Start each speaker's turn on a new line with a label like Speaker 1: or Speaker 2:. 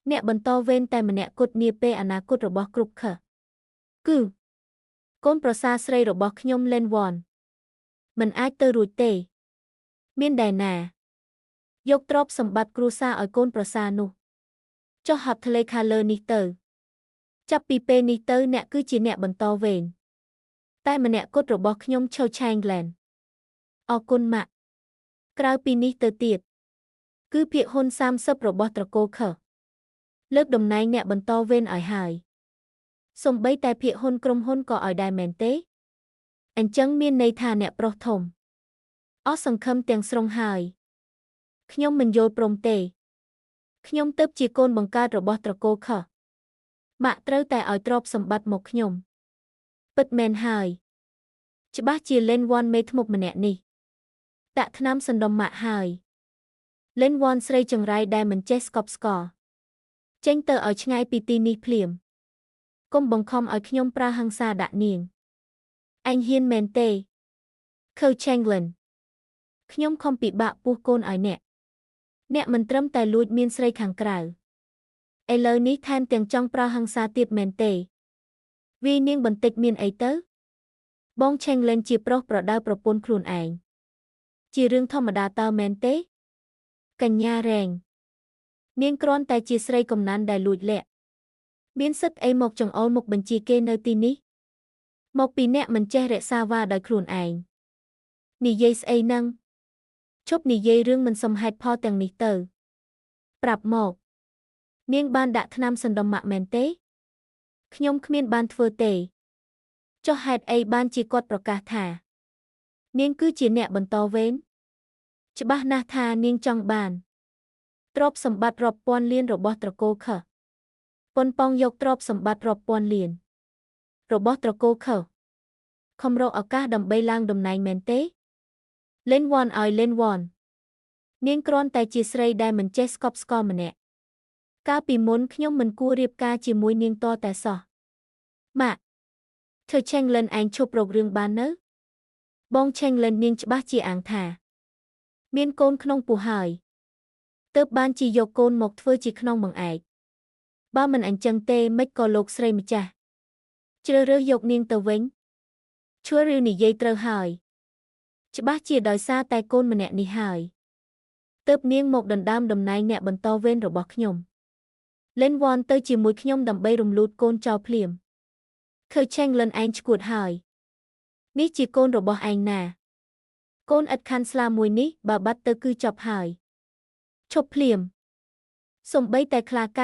Speaker 1: អ្នកបន្តវេនតែម្នាក់គត់នាពេលអនាគតរបស់គ្រប់ខគឺកូនប្រសាស្រីរបស់ខ្ញុំលេនវ៉នមិនអាចទៅរួចទេមានដែរណាយកទ្រព្យសម្បត្តិគ្រួសារឲ្យកូនប្រសានោះចុះហត្ថលេខាលើនេះទៅចាប់ពីពេលនេះទៅអ្នកគឺជាអ្នកបន្តវេនតែម្នាក់គត់របស់ខ្ញុំឈូឆេងឡែនអរគុណម៉ាក់ក្រៅពីនេះទៅទៀតគឺភាគហ៊ុន30របស់ត្រកូលខលើកតំណែងអ្នកបន្តវេនឲ្យហើយសូម្បីតែភាគហ៊ុនក្រុមហ៊ុនក៏ឲ្យដែរមែនទេអញ្ចឹងមានន័យថាអ្នកប្រុសធំអស់សង្ឃឹមទាំងស្រុងហើយខ្ញុំមិនយល់ព្រមទេខ្ញុំទើបជាកូនបង្កើតរបស់ត្រកូលខម៉ាក់ត្រូវតែឲ្យទ្រព្យសម្បត្តិមកខ្ញុំពិតមែនហើយច្បាស់ជាលេនវ៉ាន់មេធ្មប់ម្នាក់នេះដាក់ថ្នាំសណ្ដុំម៉ាក់ហើយលេនវ៉ាន់ស្រីចង្រៃដែលមិនចេះស្កប់ស្កល់ចេញទៅឲ្យឆ្ងាយពីទីនេះភ្លាមកុំបង្ខំឲ្យខ្ញុំប្រើហិង្សាដាក់នាងអញហ៊ានមែនទេខូឆេងលិនខ្ញុំខំពិបាកពោះកូនឲ្យអ្នកអ្នកមិនត្រឹមតែលួចមានស្រីខាងក្រៅឥឡូវនេះថែមទាំងចង់ប្រើហិង្សាទៀតមែនទេវានាងបន្តិចមានអីទៅបងឆេងលិនជាប្រុសប្រដៅប្រពន្ធខ្លួនឯងជារឿងធម្មតាតើមែនទេកញ្ញារែងនាងគ្រាន់តែជាស្រីកំណាន់ដែលលួចលាក់មានសិទ្ធិអីមកចង្អុលមុខបញ្ជាគេនៅទីនេះមកពីអ្នកមិនចេះរក្សាវ៉ាដោយខ្លួនឯងនិយាយស្អីហ្នឹងឈប់និយាយរឿងមិនសមហេតុផលទាំងនេះទៅប្រាប់មកនាងបានដាក់ថ្នាំសណ្ដុំម៉ាក់មែនទេខ្ញុំគ្មានបានធ្វើទេចុះហេតុអីបានជាគាត់ប្រកាសថានាងគឺជាអ្នកបន្តវេនច្បាស់ណាស់ថានាងចង់បានទ្រព្យសម្បត្តិរាប់ពាន់លានរបស់ត្រកូលខប៉ុនប៉ងយកទ្រព្យសម្បត្តិរាប់ពាន់លានរបស់ត្រកូលខខំរកឱកាសដើម្បីឡើងតំណែងមែនទេលេនវ៉ាន់ឲ្យលេនវ៉ាន់នាងគ្រាន់តែជាស្រីដែលមិនចេះស្កប់ស្កល់ម្នាក់កាលពីមុនខ្ញុំមិនគួររៀបការជាមួយនាងតតែសោះម៉ាក់ធ្វើឆេងលិនឯងឈប់រករឿងបាននៅបងឆេងលិននាងច្បាស់ជាអាងថាមានកូនក្នុងពោះហើយទើបបានជាយកកូនមកធ្វើជាខ្នងបង្អែកបើមិនអញ្ចឹងទេមិនក៏លោកស្រីម្ចាស់ជ្រើសរើសយកនាងទៅវិញឈួរឬនិយាយត្រូវហើយច្បាស់ជាដោយសារតែកូនម្នាក់នេះហើយទើបនាងមកដណ្ដើមតំណែងអ្នកបន្តវេនរបស់ខ្ញុំលេនវ៉ាន់ទៅជាមួយខ្ញុំដើម្បីរំលូតកូនចោលភ្លាមខើឆេងលិនឯងឈួតហើយនេះជាកូនរបស់ឯងណាកូនឥតខាន់ស្លាមួយនេះបើបាត់ទៅគឺចប់ហើយឈប់ភ្លាមសំបីតែខ្លាកា